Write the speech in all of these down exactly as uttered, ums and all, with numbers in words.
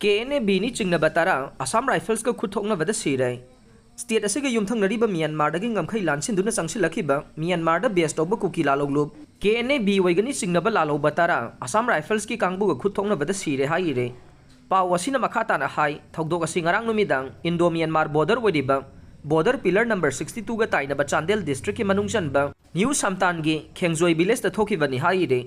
ꯀꯦ N ꯑꯦ ꯕꯤꯅꯤ ꯆꯤꯡꯅꯕ ꯇꯔꯥ ꯑꯁꯥꯝ ꯔꯥꯏꯐꯜꯁꯀ ꯈꯨꯠ ꯊꯣꯛꯅꯕꯗ ꯁꯤꯔꯦ꯫ ꯁ꯭ꯇꯦꯠ ꯑꯁꯤꯒ ꯌꯨꯝꯊꯪꯅꯔꯤꯕ ꯃ꯭ꯌꯥꯟꯃꯥꯔꯗꯒꯤ ꯉꯝꯈꯩ ꯂꯥꯟꯁꯤꯟꯗꯨꯅ ꯆꯪꯁꯤꯜꯂꯛꯈꯤꯕ ꯃ꯭ꯌꯥꯟꯃꯥꯔꯗ ꯕꯦꯁ ꯇꯧꯕ ꯀꯨꯀꯤ ꯂꯥꯂꯣꯡꯂꯨꯞ ꯀꯦ ꯑꯦꯟ ꯑꯦ ꯕꯤ ꯑꯣꯏꯒꯅꯤ ꯆꯤꯡꯅꯕ ꯂꯥꯜꯍꯧꯕ ꯇꯔꯥ ꯑꯁꯥꯝ ꯔꯥꯏꯐꯜꯁꯀꯤ ꯀꯥꯡꯕꯨꯒ ꯈꯨꯠ ꯊꯣꯛꯅꯕꯗ ꯁꯤꯔꯦ ꯍꯥꯏꯔꯤꯔꯦ꯫ ꯄꯥꯎ ꯑꯁꯤꯅ ꯃꯈꯥ ꯇꯥꯅ ꯍꯥꯏ, ꯊꯧꯗꯣꯛ ꯑꯁꯤ ꯉꯔꯥꯡ ꯅꯨꯃꯤꯗꯥꯡ ꯏꯟꯗꯣ ꯃ꯭ꯌꯥꯟꯃꯥꯔ ꯕꯣꯔꯗꯔ ꯑꯣꯏꯔꯤꯕ ꯕꯣꯔꯗꯔ ꯄꯤꯂꯔ ꯅꯝꯕꯔ ꯁꯤꯛꯁꯇꯤ ꯇꯨꯒ ꯇꯥꯏꯅꯕ ꯆꯥꯟꯗꯦꯜ ꯗꯤꯁꯇ꯭ꯔꯤꯛꯀꯤ ꯃꯅꯨꯡ ꯆꯟꯕ ꯅ꯭ꯌꯨ ꯁꯝꯇꯥꯟꯒꯤ ꯈꯦꯡꯖꯣꯏ ꯚꯤꯂꯦꯖꯇ ꯊꯣꯛꯈꯤꯕꯅꯤ ꯍꯥꯏꯔꯤ꯫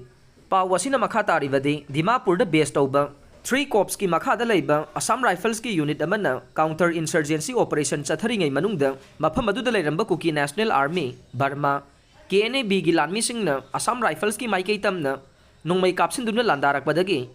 ꯄꯥꯎ ꯑꯁꯤꯅ ꯃꯈꯥ ꯇꯥꯔꯤꯕꯗꯤ, ꯗꯤꯃꯥꯄꯨꯔꯗ ꯕꯦꯁ ꯇꯧꯕ ꯊ꯭ꯔꯤ ꯀꯣꯞꯁꯀꯤ ꯃꯈꯥꯗ ꯂꯩꯕ ꯑꯁꯥꯝ ꯔꯥꯏꯐꯜꯁꯀꯤ ꯌꯨꯅꯤꯠ ꯑꯃꯅ ꯀꯥꯎꯟꯇꯔ ꯏꯟꯁꯔꯖꯦꯟꯁꯤ ꯑꯣꯄꯔꯦꯁꯟ ꯆꯠꯊꯔꯤꯉꯩ ꯃꯅꯨꯡꯗ ꯃꯐꯝ ꯑꯗꯨꯗ ꯂꯩꯔꯝꯕ Kuki national army, Burma, K N A ꯕꯤꯒꯤ ꯂꯥꯟꯃꯤꯁꯤꯡꯅ ꯑꯁꯥꯝ ꯔꯥꯏꯐꯜꯁꯀꯤ ꯃꯥꯏꯀꯩ ꯇꯝꯅ ꯅꯣꯡꯃꯩ ꯀꯥꯞꯁꯤꯟꯗꯨꯅ ꯂꯥꯟꯗꯥꯔꯛꯄꯗꯒꯤ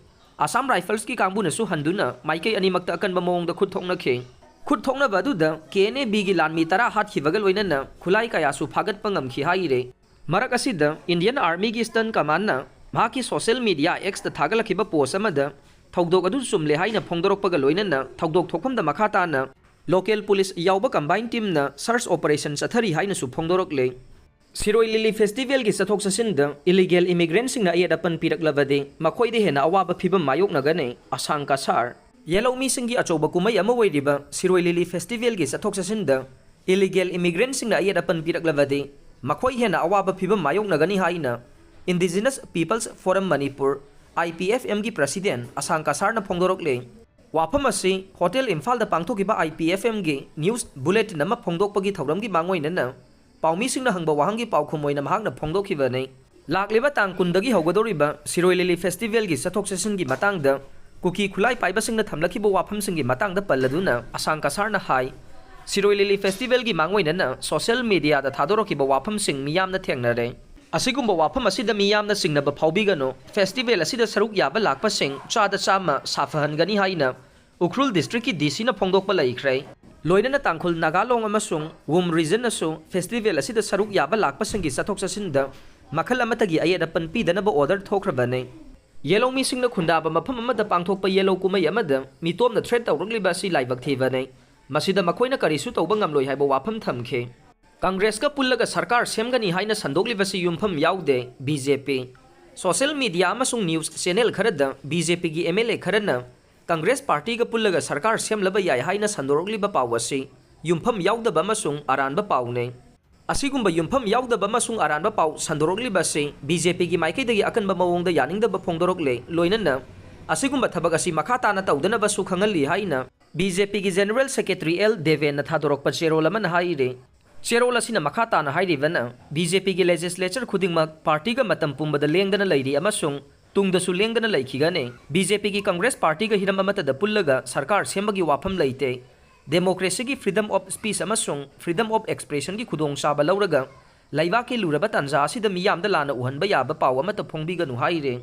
ꯑꯁꯥꯝ ꯔꯥꯏꯐꯜꯁꯀꯤ ꯀꯥꯡꯕꯨꯅꯁꯨ ꯍꯟꯗꯨꯅ ꯃꯥꯏꯀꯩ ꯑꯅꯤꯃꯛꯇ ꯑꯀꯟꯕ ꯃꯑꯣꯡꯗ ꯈꯨꯠ ꯊꯣꯛꯅꯈꯤ꯫ ꯈꯨꯠ ꯊꯣꯛꯅꯕ ꯑꯗꯨꯗ ꯀꯦ ꯑꯦꯟ ꯑꯦ ꯕꯤꯒꯤ ꯂꯥꯟꯃꯤ ꯇꯔꯥ ꯍꯥꯠꯈꯤꯕꯒ ꯂꯣꯏꯅꯅ ꯈꯨꯠꯂꯥꯏ ꯀꯌꯥꯁꯨ ꯐꯥꯒꯠꯄ ꯉꯝꯈꯤ ꯍꯥꯏꯔꯦ꯫ ꯃꯔꯛ ꯑꯁꯤꯗ ꯏꯟꯗꯤꯌꯟ ꯑꯥꯔꯃꯤꯒꯤ ꯏꯁꯇꯟ ꯀꯃꯥꯟꯅ ꯃꯍꯥꯛꯀꯤ ꯁꯣꯁꯤꯌꯦꯜ ꯃꯤꯗꯤꯌꯥ ꯑꯦꯛꯁꯇ ꯊꯥꯒꯠꯂꯛꯈꯤꯕ ꯄꯣꯁ ꯑꯃꯗ ꯊꯧꯗꯣꯛ ꯑꯗꯨ ꯆꯨꯝꯂꯦ ꯍꯥꯏꯅ ꯐꯣꯡꯗꯣꯔꯛꯄꯒ ꯂꯣꯏꯅꯅ ꯊꯧꯗꯣꯛ ꯊꯣꯛꯐꯝꯗ ꯃꯈꯥ ꯇꯥꯅ ꯂꯣꯀꯦꯜ ꯄꯨꯂꯤꯁ ꯌꯥꯎꯕ ꯀꯝꯕꯥꯏꯟ ꯇꯤꯝꯅ ꯁꯔꯆ ꯑꯣꯄꯔꯦꯁꯟ ꯆꯠꯊꯔꯤ ꯍꯥꯏꯅꯁꯨ ꯐꯣꯡꯗꯣꯔꯛꯂꯦ꯫ ꯁꯤꯔꯣꯏ ꯂꯤꯂꯤ ꯐꯦꯁꯇꯤꯚꯦꯜꯒꯤ ꯆꯠꯊꯣꯛ ꯆꯠꯁꯤꯟꯗ ꯏꯂꯤꯒꯦꯜ ꯏꯃꯤꯒ꯭ꯔꯦꯟꯁꯤꯡꯅ ꯑꯌꯦꯠ ꯑꯄꯟ ꯄꯤꯔꯛꯂꯕꯗꯤ ꯃꯈꯣꯏꯗ ꯍꯦꯟꯅ ꯑꯋꯥꯕ ꯐꯤꯕꯝ ꯃꯥꯌꯣꯛꯅꯒꯅꯤ, ꯑꯁꯥꯡ ꯀꯁꯥꯔ꯫ ꯌꯦꯜꯍꯧꯃꯤꯁꯤꯡꯒꯤ ꯑꯆꯧꯕ ꯀꯨꯝꯍꯩ ꯑꯃ ꯑꯣꯏꯔꯤꯕ ꯁꯤꯔꯣꯏ ꯂꯤꯂꯤ ꯐꯦꯁꯇꯤꯚꯦꯜꯒꯤ ꯆꯠꯊꯣꯛ ꯆꯠꯁꯤꯟꯗ ꯏꯂꯤꯒꯦꯜ ꯏꯃꯤꯒ꯭ꯔꯦꯟꯁꯤꯡꯅ ꯑꯌꯦꯠ ꯑꯄꯟ ꯄꯤꯔꯛꯂꯕꯗꯤ ꯃꯈꯣꯏ ꯍꯦꯟꯅ ꯑꯋꯥꯕ ꯐꯤꯕꯝ ꯃꯥꯌꯣꯛꯅꯒꯅꯤ ꯍꯥꯏꯅ Indigenous Peoples Forum Manipur, I P F M ꯒꯤ ꯄ꯭ꯔꯁꯤꯗꯦꯟ ꯑꯁꯥꯡ ꯀꯁꯥꯔꯅ ꯐꯣꯡꯗꯣꯔꯛꯂꯦ꯫ ꯋꯥꯐꯝ ꯑꯁꯤ ꯍꯣꯇꯦꯜ ꯏꯝꯐꯥꯜꯗ ꯄꯥꯡꯊꯣꯛꯈꯤꯕ I P F M ꯒꯤ ꯅ꯭ꯌꯨꯁ ꯕꯨꯂꯦꯇꯤꯟ ꯑꯃ ꯐꯣꯡꯗꯣꯛꯄꯒꯤ ꯊꯧꯔꯝꯒꯤ ꯃꯥꯡꯑꯣꯏꯅꯅ ꯄꯥꯎꯃꯤꯁꯤꯡꯅ ꯍꯪꯕ ꯋꯥꯍꯪꯒꯤ ꯄꯥꯎꯈꯨꯝ ꯑꯣꯏꯅ ꯃꯍꯥꯛꯅ ꯐꯣꯡꯗꯣꯛꯈꯤꯕꯅꯤ꯫ ꯂꯥꯛꯂꯤꯕ ꯇꯥꯡ ꯀꯨꯟꯗꯒꯤ ꯍꯧꯒꯗꯧꯔꯤꯕ ꯁꯤꯔꯣꯏ ꯂꯤꯂꯤ ꯐꯦꯁꯇꯤꯚꯦꯜꯒꯤ ꯆꯠꯊꯣꯛ ꯆꯠꯁꯤꯟꯒꯤ ꯃꯇꯥꯡꯗ ꯀꯨꯀꯤ ꯈꯨꯠꯂꯥꯏ ꯄꯥꯏꯕꯁꯤꯡꯅ ꯊꯝꯂꯛꯈꯤꯕ ꯋꯥꯐꯝꯁꯤꯡꯒꯤ ꯃꯇꯥꯡꯗ ꯄꯜꯂꯗꯨꯅ ꯑꯁꯥꯡ ꯀꯁꯥꯔꯅ ꯍꯥꯏ, ꯁꯤꯔꯣꯏ ꯂꯤꯂꯤ ꯐꯦꯁꯇꯤꯚꯦꯜꯒꯤ ꯃꯥꯡꯑꯣꯏꯅꯅ ꯁꯣꯁꯤꯌꯦꯜ ꯃꯤꯗꯤꯌꯥꯗ ꯊꯥꯗꯣꯔꯛꯈꯤꯕ ꯋꯥꯐꯝꯁꯤꯡ ꯃꯤꯌꯥꯝꯅ ꯊꯦꯡꯅꯔꯦ꯫ ꯑꯁꯤꯒꯨꯝꯕ ꯋꯥꯐꯝ ꯑꯁꯤꯗ ꯃꯤꯌꯥꯝꯅ ꯆꯤꯡꯅꯕ ꯐꯥꯎꯕꯤꯒꯅꯨ꯫ ꯐꯦꯁꯇꯤꯚꯦꯜ ꯑꯁꯤꯗ ꯁꯔꯨꯛ ꯌꯥꯕ ꯂꯥꯛꯄꯁꯤꯡ ꯆꯥꯗ ꯆꯥꯝꯃ ꯁꯥꯐꯍꯟꯒꯅꯤ ꯍꯥꯏꯅ ꯎꯈ꯭ꯔꯨꯜ ꯗꯤꯁꯇ꯭ꯔꯤꯛꯀꯤ D C ꯅ ꯐꯣꯡꯗꯣꯛꯄ ꯂꯩꯈ꯭ꯔꯦ꯫ ꯂꯣꯏꯅꯅ ꯇꯥꯡꯈꯨꯜ, ꯅꯥꯒꯥꯂꯣꯡ ꯑꯃꯁꯨꯡ ꯋꯨꯝ ꯔꯤꯖꯟꯅꯁꯨ ꯐꯦꯁꯇꯤꯚꯦꯜ ꯑꯁꯤꯗ ꯁꯔꯨꯛ ꯌꯥꯕ ꯂꯥꯛꯄꯁꯤꯡꯒꯤ ꯆꯠꯊꯣꯛ ꯆꯠꯁꯤꯟꯗ ꯃꯈꯜ ꯑꯃꯠꯇꯒꯤ ꯑꯌꯦꯠ ꯑꯄꯟ ꯄꯤꯗꯅꯕ ꯑꯣꯔꯗꯔ ꯊꯣꯛꯈ꯭ꯔꯕꯅꯤ꯫ ꯌꯦꯜꯍꯧꯃꯤꯁꯤꯡꯅ ꯈꯨꯟꯗꯥꯕ ꯃꯐꯝ ꯑꯃꯗ ꯄꯥꯡꯊꯣꯛꯄ ꯌꯦꯜꯍꯧ ꯀꯨꯝꯍꯩ ꯑꯃꯗ ꯃꯤꯇꯣꯞꯅ ꯊ꯭ꯔꯦꯠ ꯇꯧꯔꯛꯂꯤꯕ ꯑꯁꯤ ꯂꯥꯏꯕꯛ ꯊꯤꯕꯅꯤ꯫ ꯃꯁꯤꯗ ꯃꯈꯣꯏꯅ ꯀꯔꯤꯁꯨ ꯇꯧꯕ ꯉꯝꯂꯣꯏ ꯍꯥꯏꯕ ꯋꯥꯐꯝ ꯊꯝꯈꯤ꯫ ꯀꯪꯒ꯭ꯔꯦꯁꯀ ꯄꯨꯜꯂꯒ ꯁꯔꯀꯥꯔ ꯁꯦꯝꯒꯅꯤ ꯍꯥꯏꯅ ꯁꯟꯗꯣꯛꯂꯤꯕꯁꯤ ꯌꯨꯝꯐꯝ ꯌꯥꯎꯗꯦ, B J P꯫ Social media ꯑꯃꯁꯨꯡ ꯅ꯭ꯌꯨꯁ ꯆꯦꯅꯦꯜ ꯈꯔꯗ B J P ꯒꯤ M L A ꯈꯔꯅ ꯀꯪꯒ꯭ꯔꯦꯁ ꯄꯥꯔꯇꯤꯒ ꯄꯨꯜꯂꯒ ꯁꯔꯀꯥꯔ ꯁꯦꯝꯂꯕ ꯌꯥꯏ ꯍꯥꯏꯅ ꯁꯟꯗꯣꯔꯛꯂꯤꯕ ꯄꯥꯎ ꯑꯁꯤ ꯌꯨꯝꯐꯝ ꯌꯥꯎꯗꯕ ꯑꯃꯁꯨꯡ ꯑꯔꯥꯟꯕ ꯄꯥꯎꯅꯤ꯫ ꯑꯁꯤꯒꯨꯝꯕ ꯌꯨꯝꯐꯝ ꯌꯥꯎꯗꯕ ꯑꯃꯁꯨꯡ ꯑꯔꯥꯟꯕ ꯄꯥꯎ ꯁꯟꯗꯣꯔꯛꯂꯤꯕ ꯑꯁꯤ ꯕꯤ ꯖꯦ ꯄꯤꯒꯤ ꯃꯥꯏꯀꯩꯗꯒꯤ ꯑꯀꯟꯕ ꯃꯑꯣꯡꯗ ꯌꯥꯅꯤꯡꯗꯕ ꯐꯣꯡꯗꯣꯔꯛꯂꯦ, ꯂꯣꯏꯅꯅ ꯑꯁꯤꯒꯨꯝꯕ ꯊꯕꯛ ꯑꯁꯤ ꯃꯈꯥ ꯇꯥꯅ ꯇꯧꯗꯅꯕꯁꯨ ꯈꯪꯍꯜꯂꯤ ꯍꯥꯏꯅ ꯕꯤ ꯖꯦ ꯄꯤꯒꯤ ꯖꯦꯅꯔꯦꯜ ꯁꯦꯀ꯭ꯔꯦꯇꯔꯤ ꯑꯦꯜ ꯗꯦꯕꯦꯟꯅ ꯊꯥꯗꯣꯔꯛꯄ ꯆꯦꯔꯣꯜ ꯑꯃꯅ ꯍꯥꯏꯔꯤ꯫ ꯆꯦꯔꯣꯜ ꯑꯁꯤꯅ ꯃꯈꯥ ꯇꯥꯅ ꯍꯥꯏꯔꯤꯕꯅ, ꯕꯤ ꯖꯦ ꯄꯤꯒꯤ ꯂꯦꯖꯤꯁꯂꯦꯆꯔ ꯈꯨꯗꯤꯡꯃꯛ ꯄꯥꯔꯇꯤꯒ ꯃꯇꯝ ꯄꯨꯝꯕꯗ ꯂꯦꯡꯗꯅ ꯂꯩꯔꯤ ꯑꯃꯁꯨꯡ ꯇꯨꯡꯗꯁꯨ ꯂꯦꯡꯗꯅ ꯂꯩꯈꯤꯒꯅꯤ꯫ ꯕꯤ ꯖꯦ ꯄꯤꯒꯤ ꯀꯪꯒ꯭ꯔꯦꯁ ꯄꯥꯔꯇꯤꯒ ꯍꯤꯔꯝ ꯑꯃꯠꯇꯗ ꯄꯨꯜꯂꯒ ꯁꯔꯀꯥꯔ ꯁꯦꯝꯕꯒꯤ ꯋꯥꯐꯝ ꯂꯩꯇꯦ꯫ ꯗꯦꯃꯣꯀ꯭ꯔꯦꯁꯤꯒꯤ freedom of speech ꯑꯃꯁꯨꯡ freedom of expressionꯒꯤ ꯈꯨꯗꯣꯡꯆꯥꯕ ꯂꯧꯔꯒ ꯂꯩꯕꯥꯛꯀꯤ ꯂꯨꯔꯕ ꯇꯥꯟꯖꯥ ꯑꯁꯤꯗ ꯃꯤꯌꯥꯝꯗ ꯂꯥꯟꯅ ꯎꯍꯟꯕ ꯌꯥꯕ ꯄꯥꯎ ꯑꯃꯠꯇ ꯐꯣꯡꯕꯤꯒꯅꯨ ꯍꯥꯏꯔꯦ꯫